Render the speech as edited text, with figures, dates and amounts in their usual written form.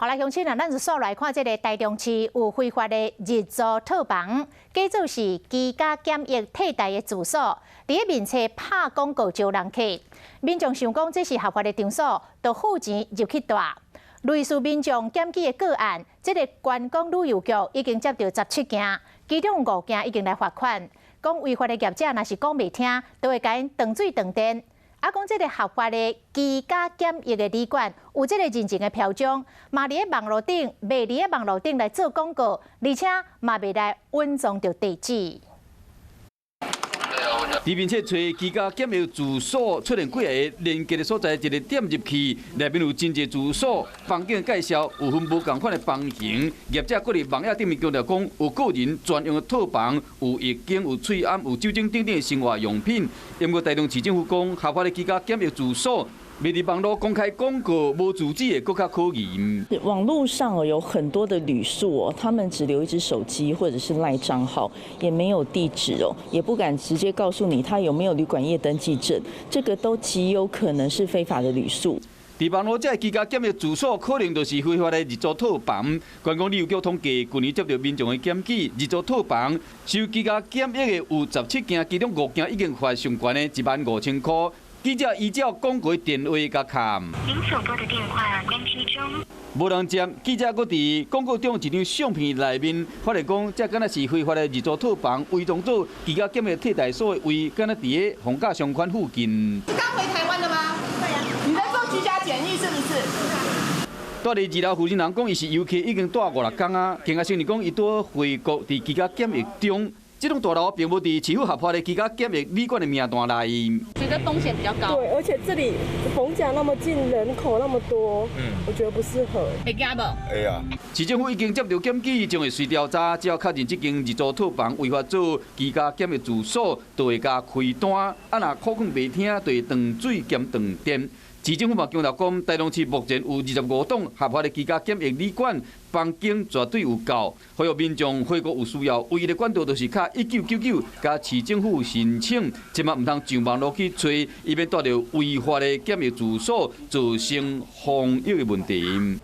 好來，鄉親啊，咱就煞來看這个台中市有非法的日租套房，假做是居家檢疫替代的住所，佇咧面冊拍廣告招人客，民眾想講這是合法的場所，就付錢入去蹛。類似民眾檢舉的個案，這个觀光旅遊局已經接著17件，其中5件已經來罰款。講違法的業者若是講袂聽，都會共𪜶斷水斷電。啊，講這个合法的居家檢疫的旅館有這个認證的標章，嘛佇咧網路頂賣佇咧網路頂來做廣告，而且嘛袂來隱藏著地址。佇面冊揣居家檢疫住所出現幾个連結的所在，一个點入去，內面有真濟住所房間介紹，有分無仝款的房型。業者閣佇網頁頂面強調講，有個人專用的套房，有浴巾、有喙罨、有酒精等等的生活用品。毋過台中市政府講，合法的居家檢疫住所，袂佇網路公開廣告，無住址的閣較可疑。網路上哦有很多的旅宿哦，他們只留一支手機或者是 LINE 帳號，也沒有地址哦，也不敢直接告訴你他有沒有旅館業登記證，這個都極有可能是非法的旅宿。佇網路這个居家檢疫住所，可能就是非法的日租套房。觀光旅遊局統計，去年接著民眾的檢舉，日租套房收居家檢疫的有17間，其中5間已經罰上懸的15,000箍。記者依照廣告電話共敲。您所撥的電話關機中。無人接。記者閣佇廣告中一張相片內面，發現講這敢若是非法的日租套房，偽裝做居家檢疫替代所的位，敢若佇咧逢甲商圈附近。是剛回台灣的嗎？對呀。你在做居家檢疫是不是？蹛佇二樓負責人講，伊是遊客，已經蹛五六工啊。更加承認講，伊拄回國佇居家檢疫中。這棟大樓並無佇市府合法的居家檢疫旅館的名單內。覺得風險比較高。對，而且這裡逢甲那麼近，人口那麼多，我覺得不適合。會驚無？會啊。市政府已經接著檢舉，將會隨調查，只要確認這間日租套房違法做居家檢疫住所，就會共開單。啊，若苦勸袂聽，就會斷水兼斷電。市政府嘛強調講，台中市目前有25棟合法的居家檢疫旅館，房間絕對有夠。呼籲民眾回國有需要，唯一的管道就是敲1999，共市政府申請，千萬毋通上網路去揣，以免蹛著違法的檢疫住所，造成防疫的問題。